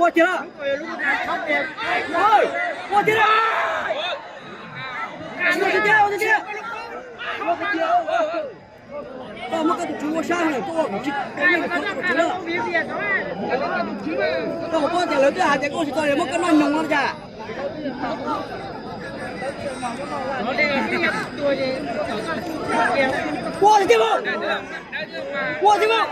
Ua tiag lawm. Ua tiag lawm. Ua tiag tiag, ua tiag tiag. Koj muab koj tus tswv ua sab lawm, koj ua kuv tsis tau nyiaj kuv kho koj tus tswv na. Koj puas paub tias lawv twb hais tias koj tsis tau muab koj noj nyoos no cas? Ua tiag tiag mas. Ua tiag mas. Ua tiag tiag.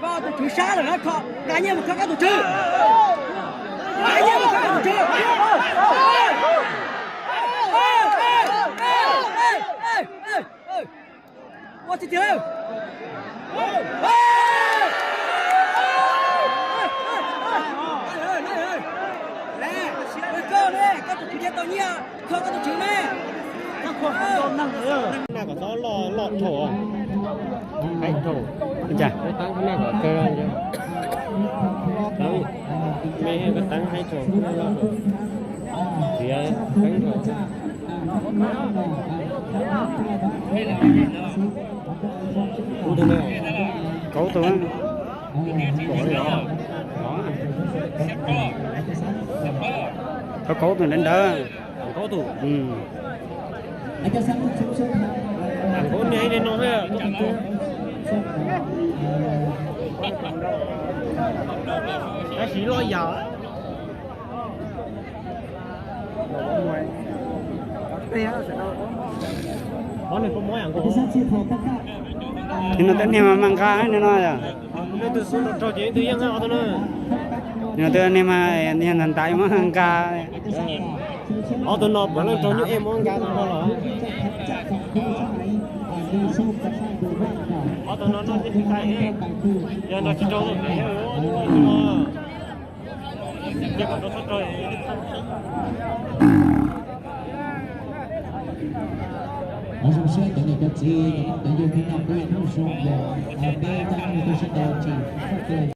Koj tus tswv sab lawm na, koj nqa nyiaj mus kho koj tus tswv. Nqa nyiaj mus kho koj tus tswv. Ua txiv tiag. Koj tus tswv thiaj tau nyiaj kho koj tus tswv ne. Naj kom txhob loj loj dhau, haib dhau. Ua cas? Tab tab naj kom kawg, me koj tab haib dhau, loj dhau, tiav teeb dhau. Kuv tus no, kauv tus, kauv tus nrad nrad. Kauv tus. Kauv niag no, tab sis loj yam. Nim no tej niag mas mas nqa ne no yom. Nim no tej niag mas niag ntag ntaiv mas nqa. Ob tug no puav leej raug nyuj ej muab nqa tau nrho los. Ob tug no noj nqaij, yog nrog tsis raug los, nqaij no, nqaij no, nqaij no. Ces kom rau txhob rau. Zoo siab cov niam cov txiv, cov phooj cov ywg, peb noj peb haus hnub zoo, peb coj nej tuaj sib tau tsim txoj kev